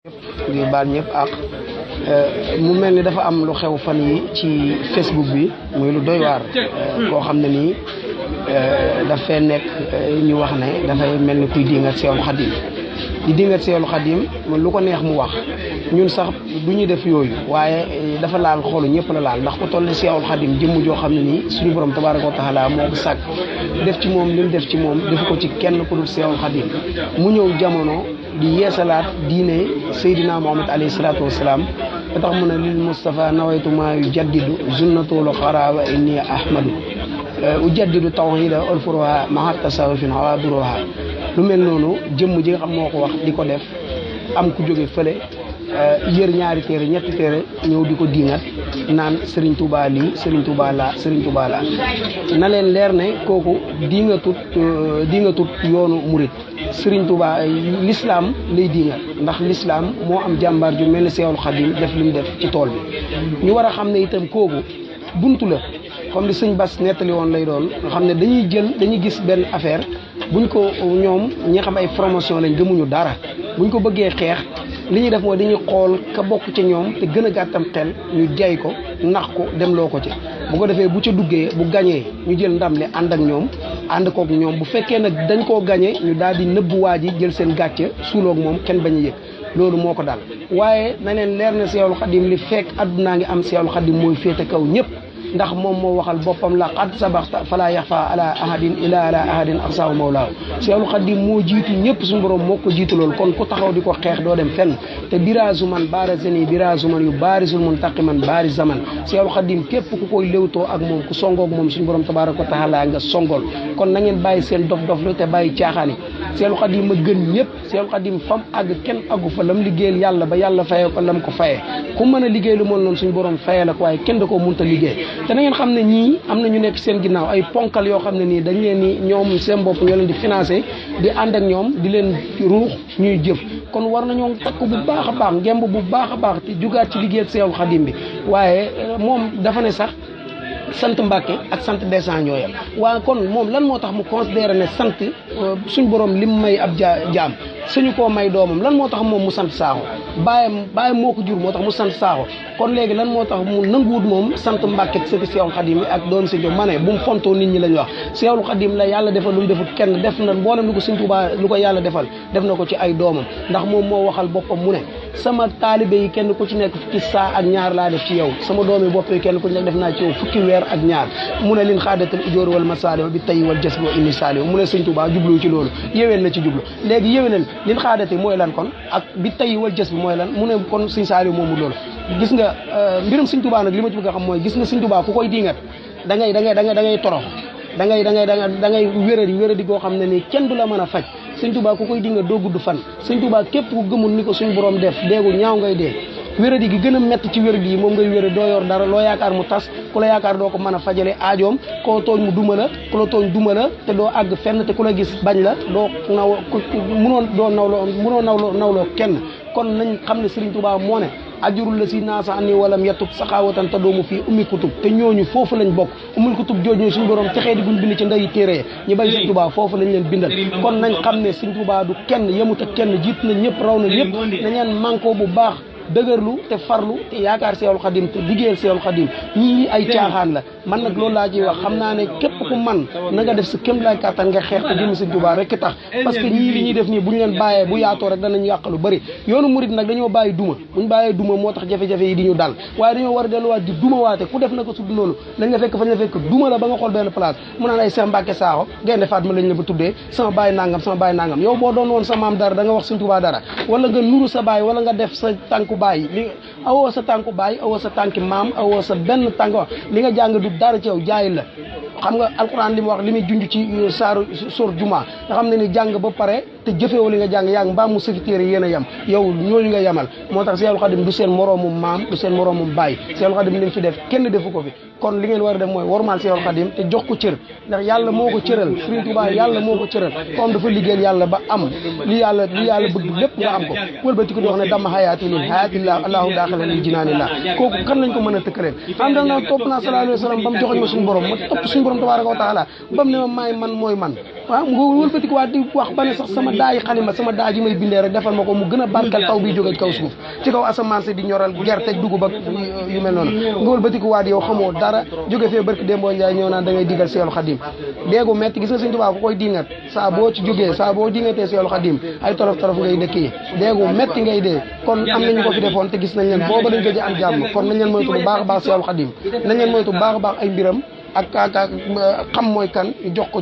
di baal ñëpp ak mu mel ni dafa am lu xew fan yi ci Facebook bi muy lu doy waar koo xam ne nii dafay nekk ñu wax ne dafay mel ni kuy dingat Seexul Xadim di dingat Seexul Xadim lu ko neex mu wax ñun sax du ñu def yooyu waaye dafa laal xolu ñëpp la laal ndax ko toll ni Seexul Xadim jëmm joo xam ne nii suñu borom tabaaraka wa taala moo ko sàkk def ci moom li mu def ci moom def ko ci kenn ku dul Seexul Xadim mu ñëw jamono di yeesalaat diine Seydina Muhammad alayhi salaatu wasalaam ba tax mu ne lil Mustafa nawaytu maa yu jaddidu junnatul xarawa inni ahmadu ujaddidu tawhida olfuroha mahat tasawufin hawa duroha lu mel noonu jëmm ji nga xam moo ko wax di ko def am ku jóge fële yër ñaari téere ñetti téere ñëw di ko diingat naan Serigne Touba lii Serigne Touba laa Serigne Touba laa na leen leer ne kooku diingatut yoonu murit Serigne Touba l'islam lay diingat ndax l'islam moo am jàmbaar ju mel ni Seexul Xadim def li mu def ci tool bi ñu war a xam ne itam kooku buntu la comme li sëñ Bass nettali woon lay doon nga xam ne dañuy gis benn affaire buñ ko ñoom ñi xam ay promotion lañ gëmuñu dara buñ ko bëggee xeex li ñuy def mooy dañuy xool ka bokk ci ñoom te gën a gàttam xel ñu jay ko nax ko dem loo ko ci bu ko defee bu ca duggee bu gañee ñu jël ndam li ànd ak ñoom ànd kook ñoom bu fekkee nag dañ koo gañee ñu daal di nëbbu waa ji jël seen gàcce suuloog moom kenn bañ a yëg loolu moo ko dal waaye na leen leer na Seexul Xadim li fekk àddunaa ngi am Seexul Xadim mooy féete kaw ñëpp ndax moom moo waxal boppam la qad sabaxta fala yaxfa ala ahadin ila ala ahadin aqsaahu mawlaahu Seexul Xadim moo jiitu ñëpp suñu borom moo ko jiitu loolu kon ku taxaw di ko xeex doo dem fenn te biraasu man baarazani biraasu man yu baarisul muntaqiman baari zaman Seexul Xadim képp ku koy léwtoo ak moom ku songoog moom suñu borom tabaaraka wa taala nga songol kon na ngeen bàyyi seen dof lu te bàyyi caaxaani Seexul Xadim ma gën ñëpp Seexul Xadim fam àgg kenn àggu fa lam liggéeyal yàlla ba yàlla fayee ko lam ko fayee ku mën a liggéey lu mel noonu suñu borom fayee la ko waaye kenn da koo munta liggéey te na ngeen xam ne ñii am na ñu nekk seen ginnaaw ay ponkal yoo xam ne nii dañ leen ni ñoom seen bopp ñoo leen di financé di ànd ak ñoom di leen ruux ñuy jëf kon war nañoo takk bu baax a baax ngemb bu baax a baax te jugaat ci liggéey Seexul Xadim bi waaye moom dafa ne sax sant Mbàkke ak sant descend ñooyam waaye kon moom lan moo tax mu considéré ne sant suñ borom lim may ab jaam suñu koo may doomam lan moo tax moom mu sant Saaxo bàyyam moo ko jur moo tax mu sant Saaxo kon léegi lan moo tax mu nanguwut moom sant Mbàkke sëti Seexul Xadim yi ak doon si jom ma ne bu mu fontoo nit ñi lañ wax Seexul Xadim la yàlla defal lu mu defut kenn def na mboolem lu ko Sëñ Tuubaa lu ko yàlla defal def na ko ci ay doomam ndax moom moo waxal boppam mu ne sama taalibe yi kenn ku ci nekk fukki saa ak ñaar laa def ci yow sama doomi bopp yi kenn ku ci nekk def naa ci yow fukki weer ak ñaar mu ne lin xaadatal ujóor wal masaali bi tay wal jas bi wa inni saali mu ne Sëñ Tuubaa jublu ci loolu yéwén na ci jublu léegi yéwénal lin xaadati mooy lan kon ak bi tay wal jas bi mooy lan mu ne kon Sëñ Saaliw moomu loolu gis nga mbirum Sëñ Tuubaa nag li ma ci bëgg a xam mooy gis nga Sëñ Tuubaa ku koy diingat da ngay torox da ngay wéradi goo xam ne nii kenn du la mën a faj Sëñ Tuubaa ku koy dinga doo gudd fan Sëñ Tuubaa képp ku gëmul ni ko suñu borom def déegu ñaaw ngay dee wéradi gi gën a métti ci wéradi yi moom ngay wéradi doo yor dara loo yaakaar mu tas ku la yaakaar doo ko mën a fajale aajoom koo tooñ mu duma la ku la tooñ duma la te doo àgg fenn te ku la gis bañ la doo naw munoo nawloo kenn kon nañ xam ne Sëriñ Tuubaa moo ne ajurul la si naasa ani walam yatub saxaawatan te doomu fii ummi kutub te ñooñu foofu lañ bokk ummul kutub jooju suñu borom texee di guñ bind ci ndeyi téere ñu bañ Sëñ Tuubaa foofu lañ leen bindal kon nañ xam ne Sëñ Tuubaa du kenn yemut ak kenn jiit na ñëpp raw na ñëpp nañeen manko bu baax dëgërlu te farlu te yaakaar Seexul Xadim te liggéeyal Seexul Xadim ñii ay caaxaan la man nag loolu laa ciy wax xam naa ne képp ku man na nga def sa kéem laay kàttan nga xeex te jëm Sëñ Tuubaa rek tax parce que ñii li ñuy def nii bu ñu leen bàyyee bu yaatoo rek danañ yàq lu bëri yoonu murit nag dañoo bàyyi duma buñ bàyyee duma moo tax jafe-jafe yi di ñu dal waaye dañoo war a delluwaat di duma waate ku def na ko sudd noonu lañ la fekk fañ la fekk duma la ba nga xool benn place mu naan ay Seex Mbàkke Saaxo Gaynde Fatma lañ la ba tuddee sama baay nangam yow boo doon woon sa maam dara da nga wax Sëñ Tuubaa dara wala nga nuru sa baay wala nga def sa tànku baay awoo sa tànku baay awoo sa tànki maam awoo sa benn tànk wax li nga jàng du dara ci yow jaayil la xam nga alquran li mu wax li muy junj ci saaru sóor juma nga xam ne ni jàng ba pare te jëfeewoo li nga jàng yaa ngi mbaam mu secrétaire yéen a yem yow ñooñu nga yemal moo tax Seexul Xadim du seen moroomum maam du seen moroomum baay Seexul Xadim li mu fi def kenn defu ko fi kon li ngeen war a def mooy wormaal Seexul Xadim te jox ko cër ndax yàlla moo ko cëral Sëriñ Tuubaa yàlla moo ko cëral comme dafa liggéeyal yàlla ba am li yàlla bëgg lépp nga am ko wëlbati ko di wax ne dama xayaati lil xayaatillah allahu daaxila lil jinaanillah kooku kan lañ ko mën a tëkkaleen xam da naa topp naa sallallahu alayhi wa sallam ba mu joxoñ ma suñu borom ma topp suñu borom tabaaraka wa taala ba mu ne ma maay man mooy man waaw nga wëlbatiku waat di wax ba ne sax sama daayi xalima sama daa ji may bindee rek defal ma ko mu gën a barkal taw bi jóge ci kaw suuf ci kaw asamaan si di ñoral gerte dugub ak yu mel noonu nga wëlbatiku waat yow xamoo dara jóge fee barki Dembo Ndiaye ñëw naan da ngay digal Seexul Xadim déegu metti gis nga Sëñ Tuubaa ku koy dingat saa boo ci jógee saa boo dingatee Seexul Xadim ay tolof tolof ngay dëkkee déegu metti ngay dee kon am nañu ko fi defoon te gis nañ leen booba dañ gëj am jàmm kon nañ leen moytu bu baax a baax Seexul Xadim nañ leen moytu bu baax a baax ay mbiram ak xam mooy kan jox ko